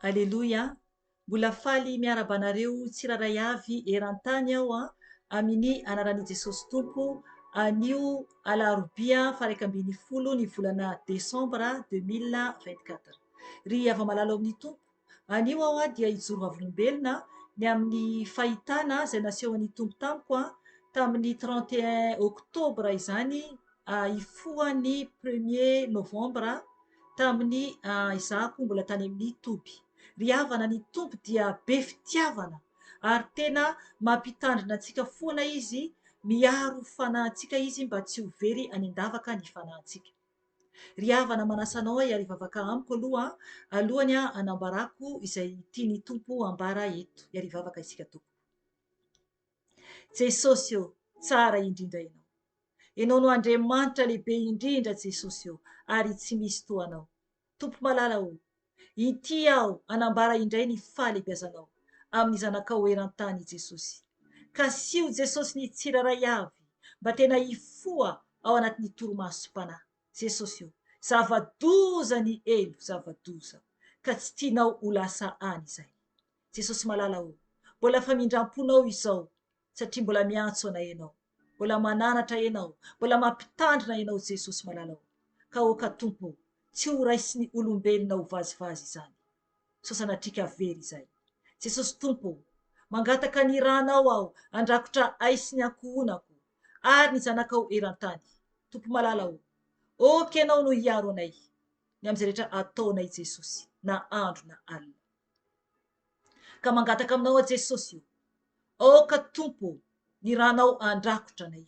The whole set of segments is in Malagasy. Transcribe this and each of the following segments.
Aleloia! Mbola faly miarahaba anareo tsirairay avy eran-tany aho amin'ny anaran'i Jesosy Tompo anio alarobia faha-11 ny volana desambra 2024. Ry hava-malala ao amin'ny Tompo, anio aho dia hijoro vavolombelona ny amin'ny fahitana izay nasehon'ny Tompo tamiko tamin'ny 31 oktobra izany hifoha ny premier novambra tamin'ny izahako mbola tany amin'ny toby. Ry havana, ny Tompo dia be fitiavana ary tena mampitandrina antsika foana Izy, miaro fanahintsika Izy mba tsy ho very any an-davaka ny fanahintsika. Ry havana, manasa anao aho hiarivavaka amiko aloha, alohany hanambarako izay tian'ny Tompo hambara eto. Hiarivavaka isika tompoko. Jesosy ô, tsara indrindra Ianao. Ianao no Andriamanitra lehibe indrindra Jesosy ô, ary tsy misy toa Anao. Tompo malala ô, ity aho hanambara indray ny fahalehibiazanao amin'ny zanakao eran-tany Jesosy. Kasiho Jesosy ny tsirairay avy mba tena hifoha ao anatin'ny torimasom-panahy. Jesosy ô, zava-doza ny helo, zava-doza, ka tsy tianao ho lasa any izay. Jesosy malala ô, mbola famindram-ponao izao satria mbola miantso anay Ianao, mbola mananatra Ianao, mbola mampitandrina Ianao Jesosy malala ô. Ka aoka Tompo ô, tsy ho raisin'ny olombelona ho vazivazy izany, sao sanatrika very izay. Jesosy Tompo ô, mangataka ny ranao aho handrakotra ahy sy ny ankohonako ary ny zanakao eran-tany. Tompo malala ô, aoka Ianao no hiaro anay ny amin'izay rehetra ataonay Jesosy na andro na alina. Ka mangataka aminao aho Jesosy o, aoka Tompo o, ny ranao handrakotra anay.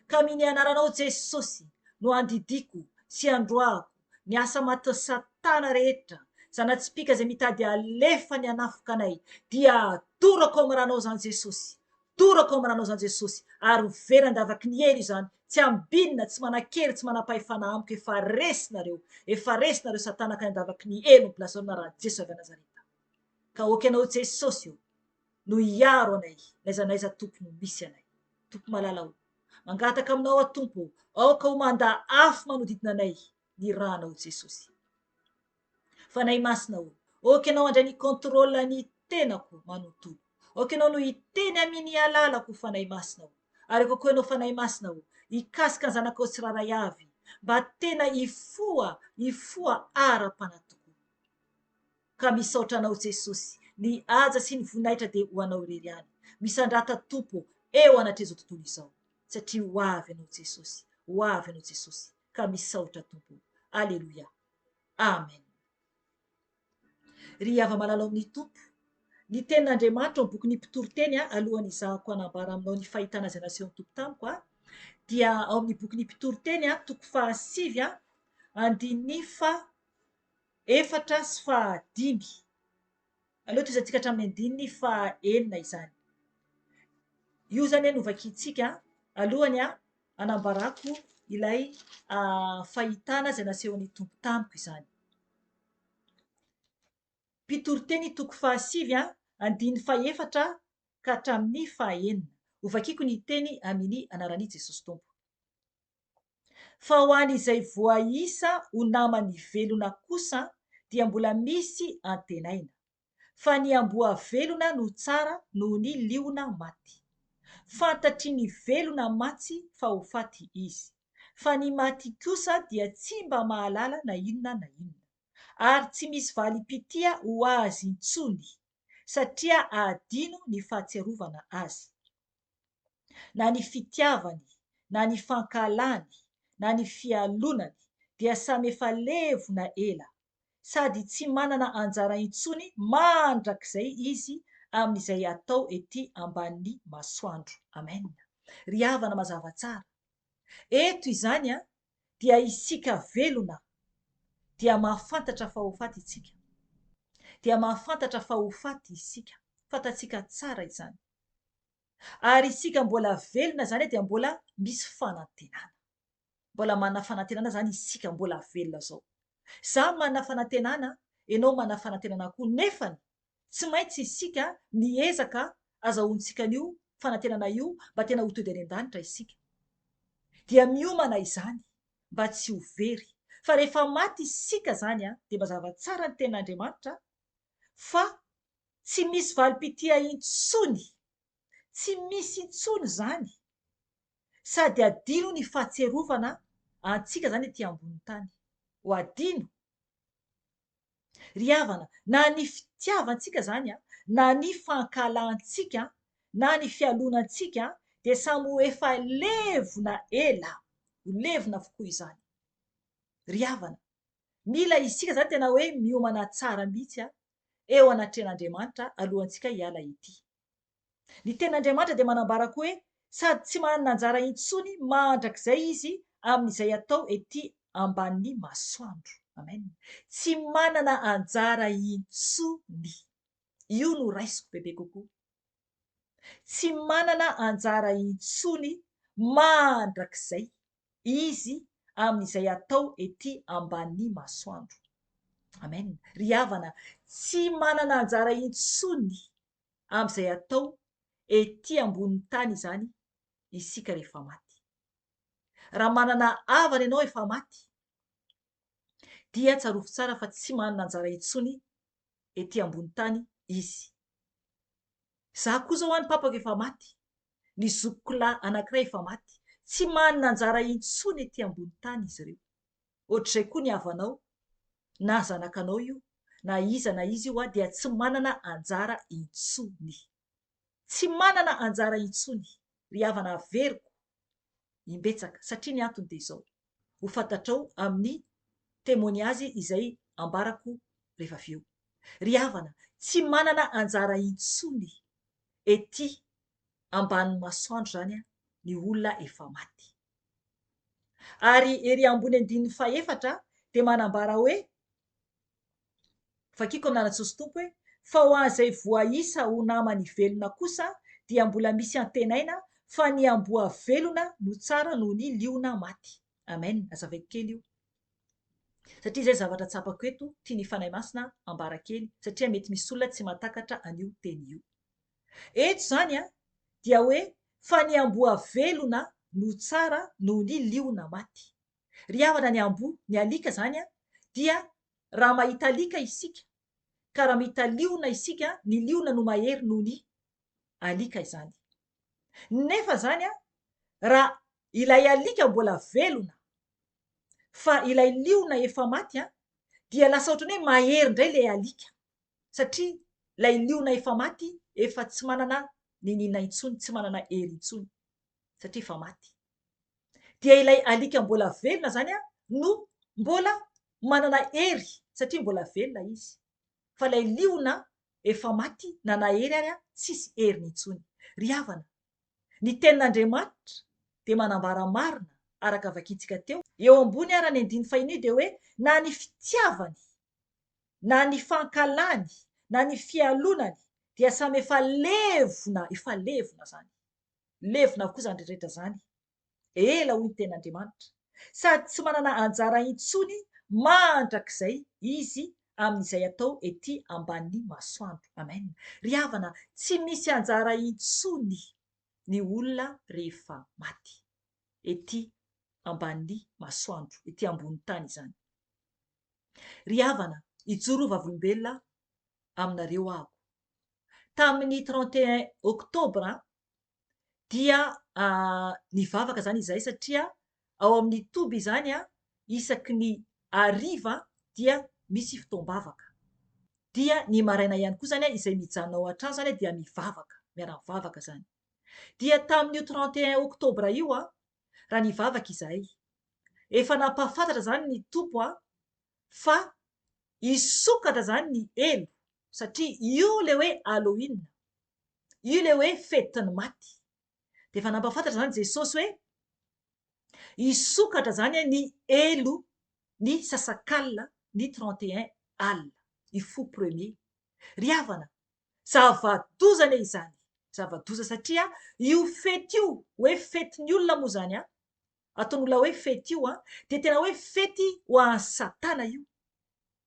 Ka amin'ny anaranao Jesosy no andidiako sy androahako ny asa matin'i satana rehetra, zana-tsipìka izay mitady halefa ny hanafoka anay, dia adorako ao amin'ny ranao izany Jesosy, Torako ao amin'ny ranao izany Jesosy, ary ho very an-davaky ny helo izany, tsy ambinina, tsy manan-kery, tsy manam-pahefana amiko, efa resinareo, efa resinareo satana ka any an-davaky ny helo ny plasinareo na raha Jeso avy any Nazareta. Ka aoka ianao Jesosy o, no hiaro anay, n'aiza n'aiza Tompo no misy anay. Tompo malala o, mangataka aminao aho Tompo o, aoka ho manda afo manodidina anay ny ranao Jesosy. Fanahy Masina o, ok ianao handray ny contrôle ny tenako manontolo. Ok ianao no hiteny amin ny alalako Fanahy Masina o. Ary ok koa ianao Fanahy Masina o, hikasika ny zanakao tsirairay avy mba tena hifoha, hifoha ara-panahy tokoa. Ka misaotra Anao Jesosy, ny haja sy ny voninahitra dia ho Anao irery ihany. Misandrata Tompo eo anatrehan'izao tontolo izao. Satria ho avy Ianao Jesosy, ho avy Ianao Jesosy. Ka misaotra Tompo. Aleloia. Amen. Ry hava-malala ao amin'ny Tompo, ny tenin'Andriamanitra ao amin'ny bokin'ny Mpitoriteny, alohan'ny hizahako hanambara aminao ny fahitana izay nasehon'ny Tompo tamiko, dia ao amin'ny bokin'ny Mpitoriteny, toko fahasivy, andininy faha efatra sy fahadimy. Aleo tohizantsika hatramin'ny andininy faha-enina izany. Io izany no vakintsika alohan'ny hanambarako ilay fahitana izay nasehon'ny Tompo tamiko izany. Mpitoriteny toko fahasivy, andininy fahefatra ka hatramin'ny fahaenina. Hovakiko ny teny amin'ny anaran'i Jesosy Tompo. Fa ho an'izay voaisa ho naman'ny velona kosa dia mbola misy antenaina. Fa ny amboa velona no tsara noho ny liona maty. Fantatry ny velona mantsy fa ho faty izy. Fa ny maty kosa dia tsy mba mahalala na inona na inona. Ary tsy misy valim-pitia ho azy intsony, satria adino ny fahatsiarovana azy. Na ny fitiavany, na ny fankahalany, na ny fialonany dia samy efa levona ela, sady tsy manana anjara intsony mandrakizay izy amin'izay atao ety ambanin'ny masoandro. Amen. Ry havana mazava tsara. Eto izany dia isika velona dia mahafantatra fa ho faty itsika. Dia mahafantatra fa ho faty isika. Fantatsika tsara izany. Ary isika mbola velona izany dia mbola misy fanantenana. Mbola manana fanantenana izany isika mbola velona izao. Za manana fanantenana, ianao manana fanantenana koa nefany tsy maintsy isika miezaka azahoantsika an'io fanantenana io mba tena ho tody any an-danitra isika. Dia miomana izany mba tsy ho very. Fa rehefa maty isika izany dia mazava tsara ny tenin'Andriamanitra. Fa tsy misy valim-pitia intsony, tsy misy intsony izany, sady adino ny fahatsiarovana antsika izany ety ambonin'ny tany. Ho adino. Ry havana, na ny fitiavantsika izany, na ny fankahalantsika, na ny fialonantsika dia samy ho efa levona ela, ho levona avokoa izany. Ry havana, mila isika izany tena hoe miomana tsara mihitsy eo anatrehan'Andriamanitra alohantsika hiala ety. Ny Tenin'Andriamanitra dia manambara koa hoe sady tsy manana anjara intsony mandrakizay izy amin'izay atao ety ambanin'ny masoandro. Amen. Tsy manana anjara intsony. Io no raisiko bebe kokoa. Tsy manana anjara intsony mandrakizay izy amin'izay atao ety ambanin'ny masoandro. Amen. Ry havana, tsy manana anjara intsony amin'izay atao ety ambonin'ny tany izany isika rehefa maty. Raha manana havana ianao efa maty, dia tsarovy tsara fa tsy manana anjara intsony ety ambony tany izy. Za koa zao an papako efa maty, ny zokiko lahy anakiray efa maty, tsy manana anjara intsony ety ambony tany izy ireo. Ohatr'izay koa ny havanao, na zanakanao io, na iza na iza io dia tsy manana anjara intsony. Tsy manana anjara intsony ry havana averiko imbetsaka satria ny antony dia izao, ho fantatrao amin'ny temoniazy izay ambarako rehefa avy eo. Ry havana, tsy manana anjara intsony ety ambanin'ny masoandro izany ny olona efa maty. Ary ery ambony andininy fahefatra dia manambara hoe, Vakiko amin'ny anaran'i Jesosy Tompo hoe, Fa ho an'izay voaisa ho namany velona kosa dia mbola misy antenaina fa ny amboa velona no tsara noho ny liona maty. Amen. Azavaiko kely io. Satria izay zavatra tsapako eto, tian'ny Fanahy Masina ambara kely, satria mety misy olona tsy mahatakatra an'io teny io. Eto izany dia hoe fa ny amboa velona no tsara noho ny liona maty. Ry havana ny amboa, ny alika izany dia raha mahita alika isika ka raha mahita liona isika, ny liona no mahery noho ny alika izany. Nefa izany raha ilay alika mbola velona fa ilay liona efa maty dia lasa ohatran'ny hoe mahery indray ilay alika satria ilay liona efa maty efa tsy manana niniana intsony, tsy manana hery intsony satria efa maty. Dia ilay alika mbola velona izany no mbola manana hery satria mbola velona izy. Fa ilay liona efa maty na nahery ary tsisy heriny intsony. Ry havana, ny tenin'Andriamanitra dia manambara marina araka vakintsika teo. Eo ambony ara ny andininy fahiny io dia hoe na ny fitiavany na ny fankahalany na ny fialonany dia samy efa levona, efa levona izany. Levona avokoa izany rehetra izany. Ela hoy ny tenin'Andriamanitra. Sady tsy manana anjara intsony mandrakizay izy amin'izay atao ety ambanin'ny masoandro. Amen. Ry havana, tsy misy anjara intsony ny olona rehefa maty. Ety ambanin'ny masoandro, ety ambony tany izany. Ry havana, hijoro ho vavolombelona aminareo aho. Tamin'ny 31 octobre dia nivavaka izany izahay satria ao amin'ny toby izany isaky ny hariva dia misy fotoam-bavaka. Dia ny maraina ihany koa izany izay mijanona ao an-trano izany dia mivavaka, miara-mivavaka izany. Dia tamin'io 31 octobre io raha nivavaka izahay, efa nampahafantatra izany ny Tompo fa hisokatra izany ny helo satria io ilay hoe Halloween, io ilay hoe fetin'ny maty. Dia efa nampahafantatra izany Jesosy hoe hisokatra izany ny helo ny sasakalina ny 31 alina, hifoha premier. Ry havana, zava-doza anie izany, zava-doza satria io fety io, hoe fetin'ny olona moa izany an, ataon'olona hoe fety io an, dia tena hoe fety ho an'i Satana io,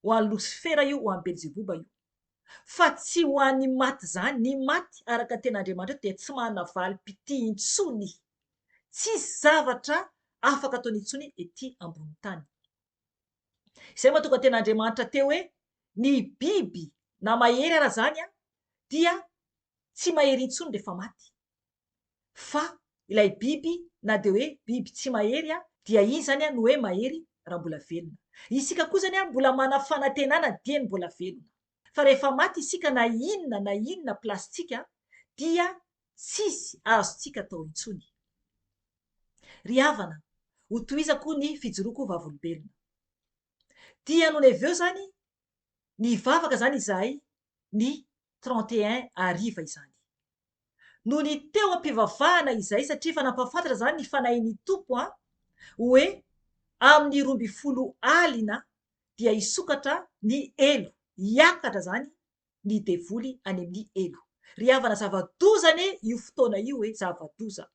ho an'i Losifera io, ho an'i Belzeboba io. Fa tsy ho an'ny maty izany, ny maty araka ny tenin'Andriamanitra eto dia tsy manana valim-pitia intsony, tsisy zavatra afaka ataony intsony ety ambony tany. Izay mahatonga ny tenin'Andriamanitra teo hoe ny biby Na mahery ara zany an, dia tsy mahery intsony rehefa maty. Fa ilay biby na dia hoe biby tsy mahery an, dia iny zany an no hoe mahery raha mbola velona. Isika koa zany an mbola manana fanantenana dieny mbola velona. Fa rehefa maty isika na inona na inona place-tsika dia tsisy azontsika atao intsony. Ry havana, ho tohizako ny fijoroako vavolombelona. Dia nony avy eo izany, nivavaka izany izahay ny 31 hariva izany. Nony teo am-pivavahana izahay, satria efa nampahafantatra izany ny Fanahin'ny Tompo an, hoe amin'ny 12 alina dia hisokatra ny helo, hiakatra izany ny devoly any amin'ny helo. Ry havana zava-doza anie io fotoana io e, zava-doza.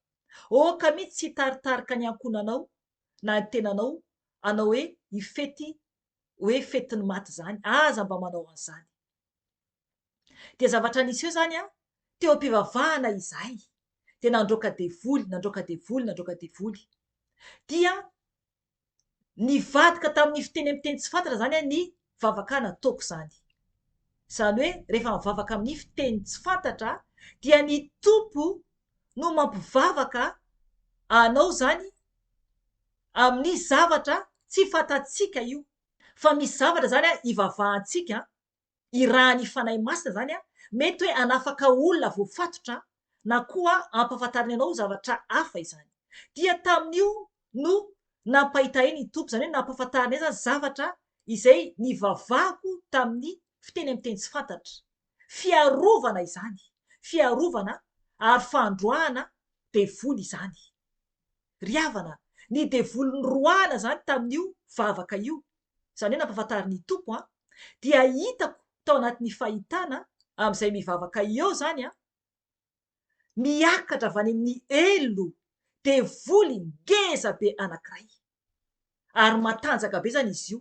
Aoka mihitsy tsy hitaritarika ny ankohonanao na ny tenanao hanao hoe hifety hoe fetin'ny maty izany, aza mba manao an'izany. Dia zavatra niseho izany an, teo am-pivavahana izahay, dia nandroaka devoly, nandroaka devoly, nandroaka devoly. Dia Nivadika tamin'ny fiteny amin'ny teny tsy fantatra izany ny vavaka nataoko izany. Izany hoe rehefa mivavaka amin'ny fiteny tsy fantatra dia ny Tompo no mampivavaka anao izany amin'ny zavatra tsy fantatsika io. Fa misy zavatra izany ivavahantsika irahan'ny Fanahy Masina izany an, mety hoe hanafaka olona voafatotra na koa hampahafantariny anao zavatra hafa izany. Dia tamin'io no nampahita ahy ny Tompo, izany hoe nampahafantariny ahy izany zavatra izay nivavahako tamin'ny fiteny amin'ny teny tsy fantatra. Fiarovana izany, fiarovana ary fandroahana devoly izany. Ry havana, ny devoly noroahana izany tamin'io vavaka io, izany hoe nampahafantarin'ny Tompo an, dia hitako tao anatin'ny fahitana amin'izay mivavaka eo izany an, miakatra avy any amin'ny helo devoly ngeza be anankiray, ary matanjaka be izany izy io,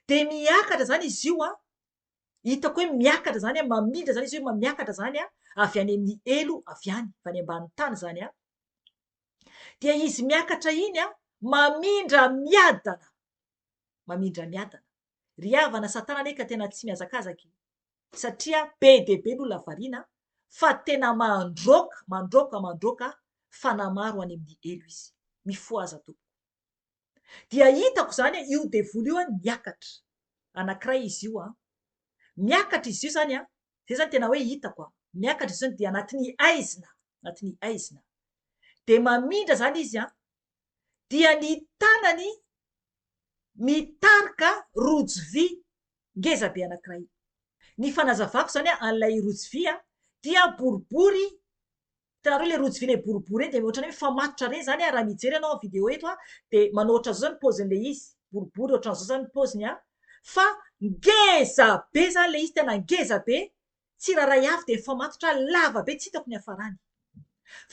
dia miakatra izany izy io an, hitako hoe miakatra izany an, mamindra izany izy io, miakatra izany an, avy any amin'ny helo avy any, avy any ambanin'ny tany izany an, dia izy miakatra iny an, mamindra miadana, mamindra miadana. Ry havana, satana anie ka tena tsy mihazakazaka e! Satria be dia be ny olona variana fa tena mandroaka, mandroaka, mandroaka fanahy maro any amin'ny helo izy. Mifohaza tompoko. Dia hitako izany io devoly io an miakatra. Anankiray izy io an. Miakatra izy io izany an, izay izany tena hoe hitako an, miakatra izy io izany dia anatin'ny haizina, anatin'ny haizina. Dia mamindra izany izy an, dia ny tanany mitarika rojo vy ngeza be anankiray. Ny fanazavako izany an'ilay rojo vy an, dia boribory Hitanareo ilay rojo vy ilay boribory iny dia ohatran'ny hoe mifamatotra ireny izany an, raha mijery ianao amin'ny vidéo eto an, dia manao ohatran'izao izany ny paozin'ilay izy, boribory ohatran'izao izany ny paoziny an, fa ngeza be izany ilay izy, tena ngeza be, tsirairay avy dia mifamatotra lava be tsy hitako ny hiafarany.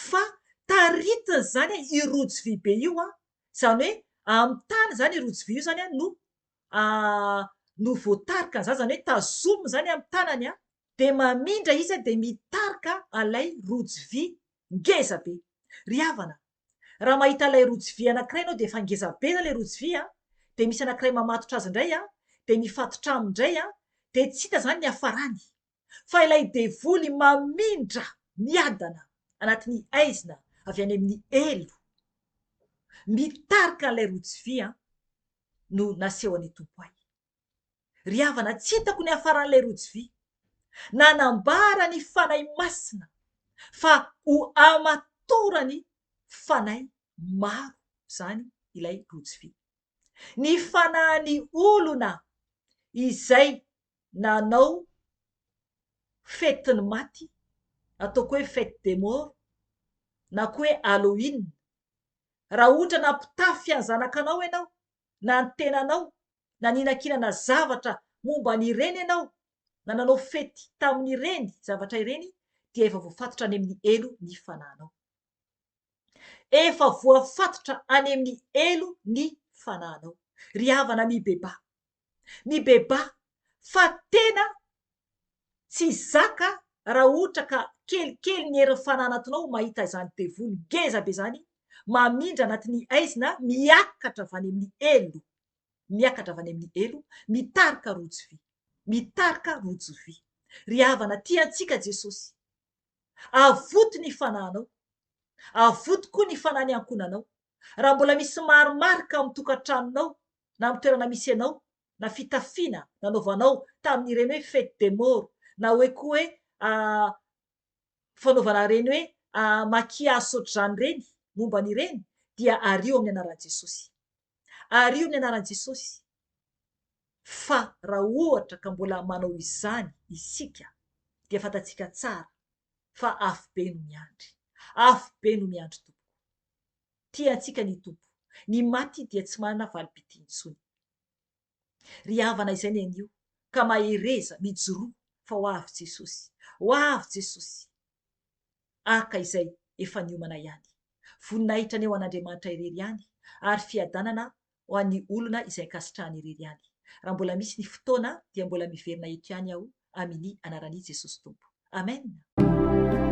Fa taritiny izany io rojo vy be io an, izany hoe amin'ny tany izany io rojo vy io izany an no no voatarika an'izany, izany hoe tazominy izany amin'ny tanany an, Dia mamindra izy dia mitarika alay rojo vy ngeza be. Ry havana, raha mahita alay rojo vy anankiray ianao dia efa ngeza be zany ilay rojo vy an, dia misy anankiray mamatotra azy indray an, dia mifatotra aminy indray an, dia tsy hita izany ny hafarany. Fa ilay devoly mamindra miadana anatin'ny haizina avy any amin'ny helo, mitarika an'ilay rojo vy an, no nasehon'ny Tompo ahy. Ry havana, tsy hitako ny hafaran'ilay rojo vy. Nanambara ny Fanahy Masina fa ho amatorany fanahy maro izany ilay rojo vy. Ny fanahin'ny olona izay nanao fetin'ny maty, ataoko hoe fête des morts, na koa hoe Halloween, raha ohatra nampitafy ny zanakanao ianao, na ny tenanao, na nihinakinana zavatra momba an'ireny ianao, na nanao fety tamin'ireny zavatra ireny, dia efa voafatotra any amin'ny helo ny fanahinao. Efa voafatotra any amin'ny helo ny fanahinao. Ry havana mibebaha. Mibebaha fa tena Tsy zaka raha ohatra ka kelikely ny herin'ny fanahy anatinao mahita izany devoly ngeza be izany mamindra anatin'ny haizina miakatra avy any amin'ny helo, miakatra avy any amin'ny helo, mitarika rojo vy, mitarika rojo vy. Ry havana, tia antsika Jesosy. Avoty ny fanahinao. Avoty koa ny fanahin'ny ankohonanao. Raha mbola misy marimarika ao amin'ny tokantranonao na amin'ny toerana misy anao, na fitafiana nanaovanao tamin'ireny hoe fete des morts, na hoe koa hoe fanaovana ireny hoe maquillage ohatr'izany ireny, momba an'ireny, dia ario amin'ny anaran'i Jesosy. Ario amin'ny anaran'i Jesosy. Fa raha ohatra ka mbola manao izany isika, dia fantatsika tsara fa afobe no miandry. Afobe no miandry tompoko. Tia antsika ny Tompo. Ny maty dia tsy manana valim-pitia intsony. Ry havana izay ny anio ka mahereza, mijoroa fa ho avy Jesosy. Ho avy Jesosy. Haka izay efa niomana ihany. Voninahitra anie ho an'Andriamanitra irery ihany ary fiadanana ho an'ny olona izay ankasitrahany irery ihany. Raha mbola misy ny fotoana dia mbola miverina eto ihany aho amini anaran'i Jesosy Tompo. Amen!